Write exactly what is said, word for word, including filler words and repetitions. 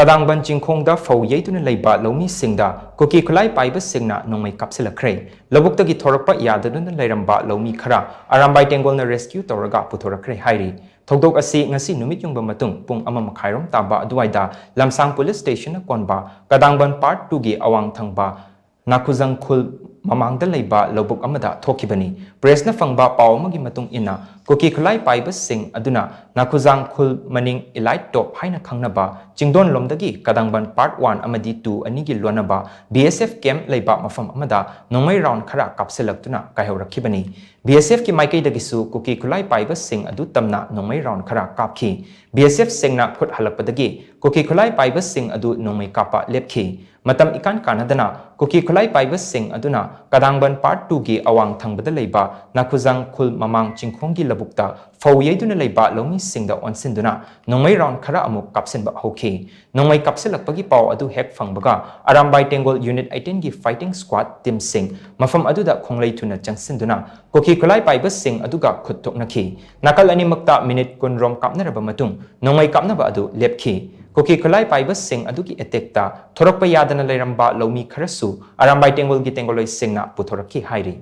ꯀꯗꯥꯡꯕꯟ ꯆꯤꯡꯈꯣꯡꯗ ꯐꯧ ꯌꯩꯗꯨꯅ ꯂꯩꯕ ꯂꯧꯃꯤꯁꯤꯡꯗ ꯀꯨꯀꯤ ꯈꯨꯠꯂꯥꯏ ꯄꯥꯏꯕꯁꯤꯡꯅ ꯅꯣꯡꯃꯩ ꯀꯥꯞꯁꯤꯜꯂꯛꯈ꯭ꯔꯦ꯫ ꯂꯧꯕꯨꯛꯇꯒꯤ ꯊꯣꯔꯛꯄ ꯌꯥꯗꯗꯨꯅ ꯂꯩꯔꯝꯕ ꯂꯧꯃꯤ ꯈꯔ ꯑꯔꯥꯝꯕꯥꯏ ꯇꯦꯡꯒꯣꯜꯅ rescue ꯇꯧꯔꯒ ꯄꯨꯊꯣꯔꯛꯈ꯭ꯔꯦ ꯍꯥꯏꯔꯤ꯫ ꯊꯧꯗꯣꯛ ꯑꯁꯤ ꯉꯁꯤ ꯅꯨꯃꯤꯠ ꯌꯨꯡꯕ ꯃꯇꯨꯡ ꯄꯨꯡ ꯑꯃ ꯃꯈꯥꯏꯔꯣꯝ ꯇꯥꯕ ꯑꯗꯨꯋꯥꯏꯗ ꯂꯝꯁꯥꯡ police stationꯅ ꯀꯣꯟꯕ ꯀꯗꯥꯡꯕꯟ part twoꯒꯤ ꯑꯋꯥꯡ ꯊꯪꯕ ꯅꯥꯈꯨꯖꯪ ꯈꯨꯜ ꯃꯃꯥꯡꯗ ꯂꯩꯕ ꯂꯧꯕꯨꯛ ꯑꯃꯗ ꯊꯣꯛꯈꯤꯕꯅꯤ꯫ Pressꯅ ꯐꯪꯕ ꯄꯥꯎ ꯑꯃꯒꯤ ꯃꯇꯨꯡ ꯏꯟꯅ, ꯀꯨꯀꯤ ꯈꯨꯠꯂꯥꯏ ꯄꯥꯏꯕꯁꯤꯡ ꯑꯗꯨꯅ ꯅꯥꯈꯨꯖꯥꯡ ꯈꯨꯜ ꯃꯅꯤꯡ Elite Top ꯍꯥꯏꯅ ꯈꯪꯅꯕ ꯆꯤꯡꯗꯣꯟꯂꯣꯝꯗꯒꯤ ꯀꯗꯥꯡꯕꯟ part one ꯑꯃꯗꯤ two ꯑꯅꯤꯒꯤ ꯂꯣꯟꯅꯕ B S F camp ꯂꯩꯕ ꯃꯐꯝ ꯑꯃꯗ ꯅꯣꯡꯃꯩ round ꯈꯔ ꯀꯥꯞꯁꯤꯜꯂꯛꯇꯨꯅ ꯀꯥꯏꯍꯧꯔꯛꯈꯤꯕꯅꯤ꯫ B S Fꯀꯤ ꯃꯥꯏꯀꯩꯗꯒꯤꯁꯨ ꯀꯨꯀꯤ ꯈꯨꯠꯂꯥꯏ ꯄꯥꯏꯕꯁꯤꯡ ꯑꯗꯨ ꯇꯝꯅ ꯅꯣꯡꯃꯩ round ꯈꯔ ꯀꯥꯞꯈꯤ꯫ B S Fꯁꯤꯡꯅ ꯈꯨꯠ ꯍꯜꯂꯛꯄꯗꯒꯤ ꯀꯨꯀꯤ ꯈꯨꯠꯂꯥꯏ ꯄꯥꯏꯕꯁꯤꯡ ꯑꯗꯨ ꯅꯣꯡꯃꯩ ꯀꯥꯞꯄ ꯂꯦꯞꯈꯤ꯫ ꯃꯇꯝ ꯏꯀꯥꯟ ꯀꯥꯟꯅꯗꯅ ꯀꯨꯀꯤ ꯈꯨꯠꯂꯥꯏ ꯄꯥꯏꯕꯁꯤꯡ ꯑꯗꯨꯅ ꯀꯗꯥꯡꯕꯟ part twoꯒꯤ ꯑꯋꯥꯡ ꯊꯪꯕꯗ ꯂꯩꯕ ꯅꯥꯈꯨꯖꯥꯡ ꯈꯨꯜ ꯃꯃꯥꯡ ꯆꯤꯡꯈꯣꯡꯒꯤ ꯂꯧꯕꯨꯛꯇ ꯐꯧ ꯌꯩꯗꯨꯅ ꯂꯩꯕ ꯂꯧꯃꯤꯁꯤꯡꯗ ꯑꯣꯟꯁꯤꯟꯗꯨꯅ ꯅꯣꯡꯃꯩ round ꯈꯔ ꯑꯃꯨꯛ ꯀꯥꯞꯁꯤꯟꯕ ꯍꯧꯈꯤ꯫ ꯅꯣꯡꯃꯩ ꯀꯥꯞꯁꯤꯜꯂꯛꯄꯒꯤ ꯄꯥꯎ ꯑꯗꯨ ꯍꯦꯛ ꯐꯪꯕꯒ ꯑꯔꯥꯝꯕꯥꯏ ꯇꯦꯡꯒꯣꯜ Unit eighteenꯒꯤ fighting squad teamꯁꯤꯡ ꯃꯐꯝ ꯑꯗꯨꯗ ꯈꯣꯡꯂꯩ ꯊꯨꯅ ꯆꯪꯁꯤꯟꯗꯨꯅ ꯀꯨꯀꯤ ꯈꯨꯠꯂꯥꯏ ꯄꯥꯏꯕꯁꯤꯡ ꯑꯗꯨꯒ ꯈꯨꯠ ꯊꯣꯛꯅꯈꯤ꯫ ꯅꯥꯀꯜ ꯑꯅꯤꯃꯛꯇ minute ꯀꯨꯟ ꯔꯣꯝ ꯀꯥꯞꯅꯔꯕ ꯃꯇꯨꯡ ꯅꯣꯡꯃꯩ ꯀꯥꯞꯅꯕ ꯑꯗꯨ ꯂꯦꯞꯈꯤ꯫ ꯀꯨꯀꯤ ꯈꯨꯠꯂꯥꯏ ꯄꯥꯏꯕꯁꯤꯡ ꯑꯗꯨꯒꯤ attackꯇ ꯊꯣꯔꯛꯄ ꯌꯥꯗꯅ ꯂꯩꯔꯝꯕ ꯂꯧꯃꯤ ꯈꯔꯁꯨ ꯑꯔꯥꯝꯕꯥꯏ ꯇꯦꯡꯒꯣꯜꯒꯤ ꯇꯦꯡꯒꯣꯜꯂꯣꯏꯁꯤꯡꯅ ꯄꯨꯊꯣꯔꯛꯈꯤ ꯍꯥꯏꯔꯤ꯫